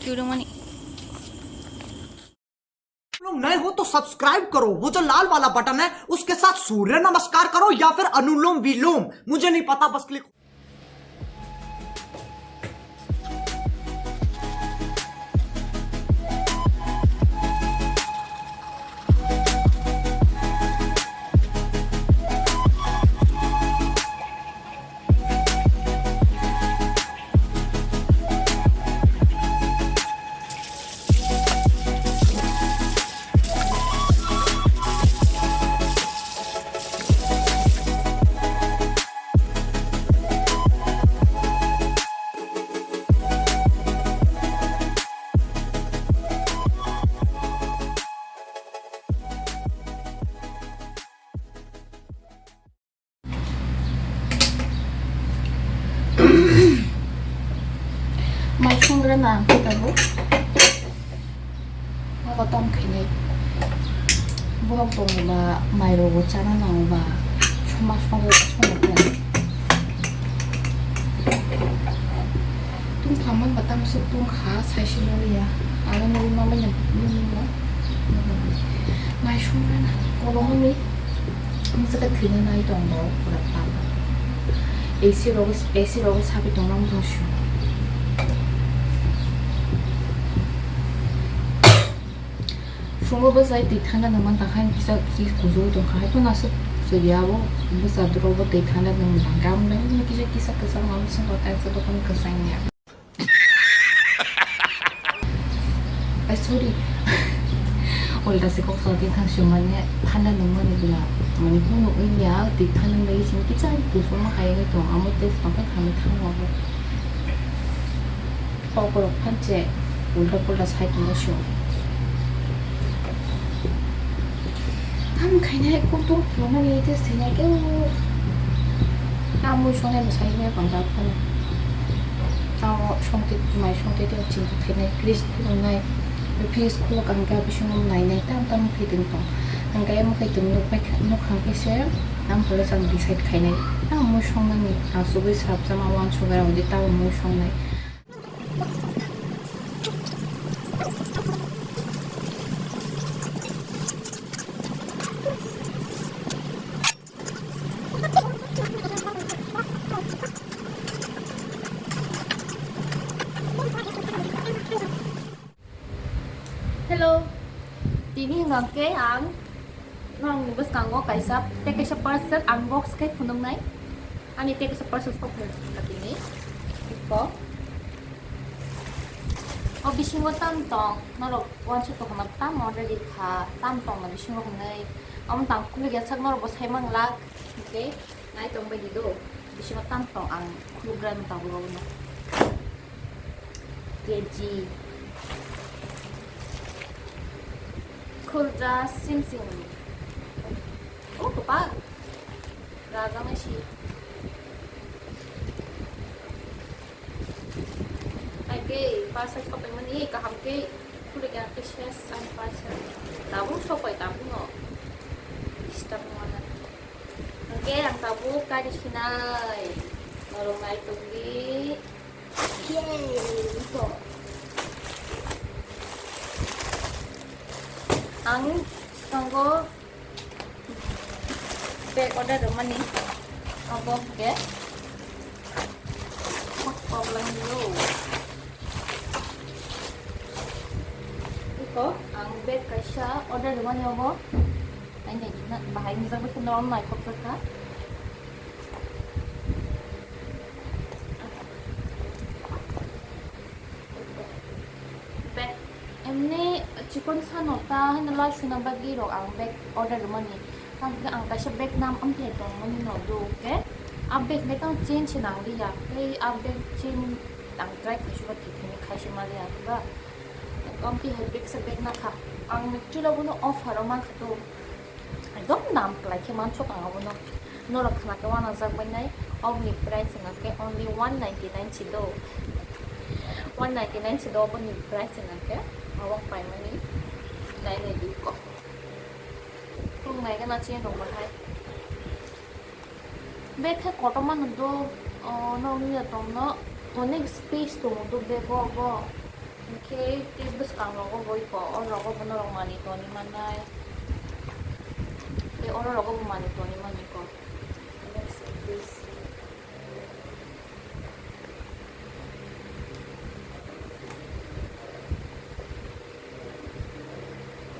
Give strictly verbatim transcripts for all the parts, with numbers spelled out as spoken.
Chudumani. तुम लोग नए हो तो सब्सक्राइब करो, वो जो लाल वाला बटन है उसके साथ सूर्य नमस्कार करो या फिर अनुलोम विलोम, मुझे नहीं पता, बस click. Mai songre na ang khe tabuk. Abo tong khainai. Borok tongba mai rogo chana nango ba. Soma songre songre khe. Tung khamang ba tamo se tung kha sai se naliya. Aro nali mamanya nungo. Mai songre na. Kolomani. Ang saka thwina nai tong bo pura papa. A C rogo, A C rogo sabi tong nang tong shu. Phungo bwsai twi thanda nang man ta khain kisa kisa kuju tong kha hai phano aswk sui ya bo bwsa duro bo twi thanda nang man ta gam nang kisa kisa kisa nang sung ko ta sa dokon kwsang ya. Ai, sorry. Ulta se kok sadi thang sumani thanda nungmani bwla. Mani hunu unya ti thanda nai sini kicha tu suma hai ngai tong amo test tong kha khamwi thango. Kok rok phanche ulta pulta sai tongma sio. Tam khainai kutung khulumani tei sinai khe tamui sonai mwsai hinai pang jak phano. Tamo songte mai songte tei chinta khainai fridge khulumnai, fridge khuluk ang khe bisingo nainai tam tam khaitong tong. Ang khe mwkhai tong nuk bai kha nuk hang khe se tam phuru chang decide khainai. Tamui songnani asugui sabjama uansukya udi tamui songnai. Hello, tini hwnkhe ang norokni bwskango kaisa tei kaisa parcel unbox khe phunuknai. Ani tei kaisa parcel sok phunuknai tini. Iko. O bisingo tam tong, norok uansuk tongma tam order rikha, tam tongma bisingo hwnwi. Omo tang khuluk ya sak norok bo sai manglak. Hwnkhe. Nai tong bai di do. Bisingo tam tong ang khulukgra no tabuk abono. K G. Khulja sim sim. O kwpal. Rajaknai si. Ai ke parcel sopai mani kaham ke khuluk ya ke ses ang parcel. Tabuk sopai tabuk no. Disturb no mana. Hwnkhe ang tabuk kari sinai. Norok nai tongdi. Yay! Iko. Ang swngo bag order rwmani. Obo hwnkhe. Kok kok lang yo. Iko, ang bag kaisa order rwmani obo. Ai naikhe na, bahai nukjagwi khe norok naithok jak kha. Bag, emni chikon sano ta hwnwi lal sina bagwi rok ang bag order rwmani. Tamo khe ang kaisa bag nam amthai tongmani no do khe, a bag le tamo chain se nang liya, tei a bag chain ang try khaisukha thik khaini khaisima liya ba. Amtwi hai bag se bag nakha. Ang chwla bono offer o mankha to. Ekdom dam kwlai khe mansuk ang abono. Norok khna khe uanajak bai nai. Oboni price wngkha khe only one ninety nine si do. One ninety nine si do oboni price wngkha khe. Abo paimani nai nai di ko. Khuluk nai gana chain rok bahai. Bag khe kotorma no do, o, norok nukya tongno onek space tongo do bag o bo. Hwnkhe tei bwskango bo iko, o rogo bo norok manwi toni mannai. Tei oro rogo bo manwi toni manwi ko.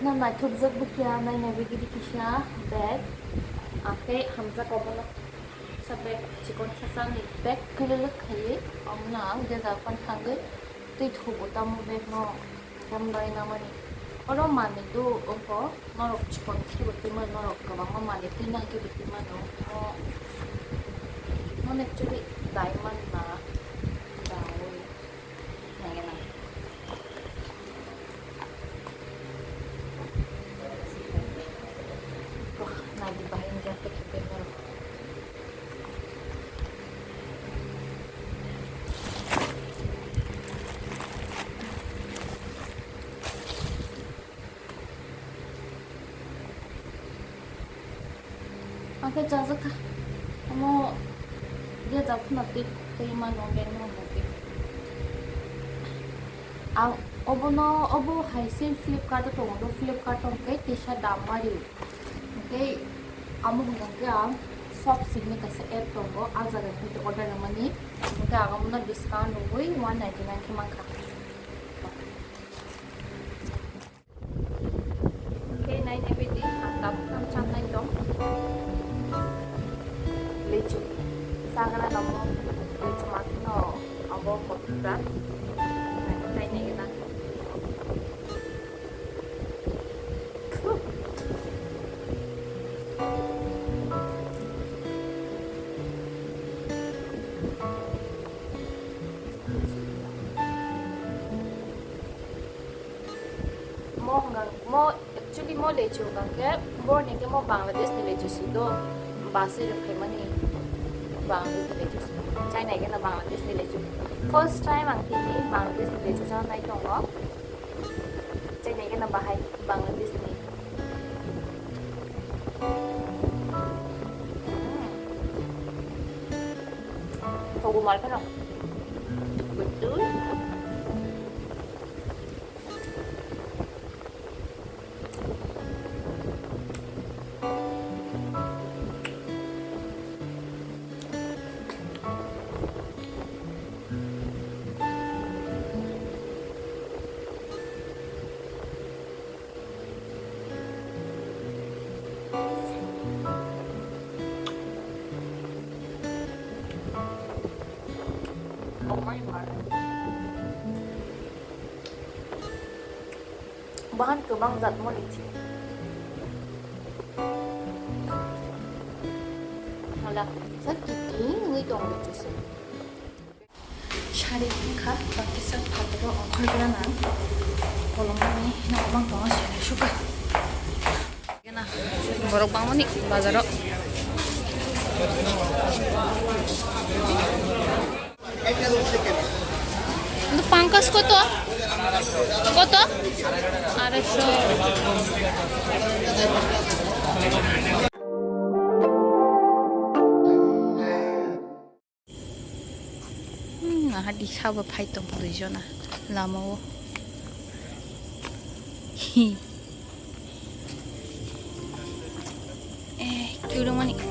Na naithokjak bwkha naina begidi kisa bag. Akhe hamjak obono sa bag chikon sasani bag kwrwlwk khaiwi omono ang jejak pan thangwi twi thubo tamo bag no hambai namani. Oro manwi do ongko norok chikon khe bo twi mano, norok kwbangma manwi twi nang khe bo twi mano. Mo, mo actually dai man na daui. Nai gana. Wah, nai di bahai ni jak pek pek norok. Ang khe chajak kha. Omo je jak phano twi twi mano bag no bo twi. Ang obono obo hai se Flipkart o tongo, Flipkart o hwnkhe tisa dam mari. Hwnkhe amo hwnkhe ang Shopsy hinwi kaisa app tongo, a jaga hwnkhe order rwmani. Hwnkhe ang omono discount rwui one ninety nine khe mankha. Khe nai nai bidi ang tabuk tang channai tong. Lichu. Sagra namo lichu matno abo kothok jak. Chai nai gana. Mo hwnka, mo actually mo lechu hwnka khe, borni khe mo Bangladesh ni lechu si do, basi rwphaimani Bangladesh ni lechu si. Chai nai gana Bangladesh ni lechu. First time ang tini Bangladesh ni lechu cha nai tongo. Chai nai gana bahai Bangladesh ni. Thogo mar kheno. Betul. Bahan kwbang jat mani chi. Hala, sa kiting wngwi tong de chusai. Sari kha, bakisa phataro ongkhorgra nang. Kolomani nokbang tongo sari suka. Borok bangmani bazaro. Pankaj koto? Koto? Aresho. Hmm, aha dikha bo phai tong puri jona lama o. Hi. Eh, kiu rwmani.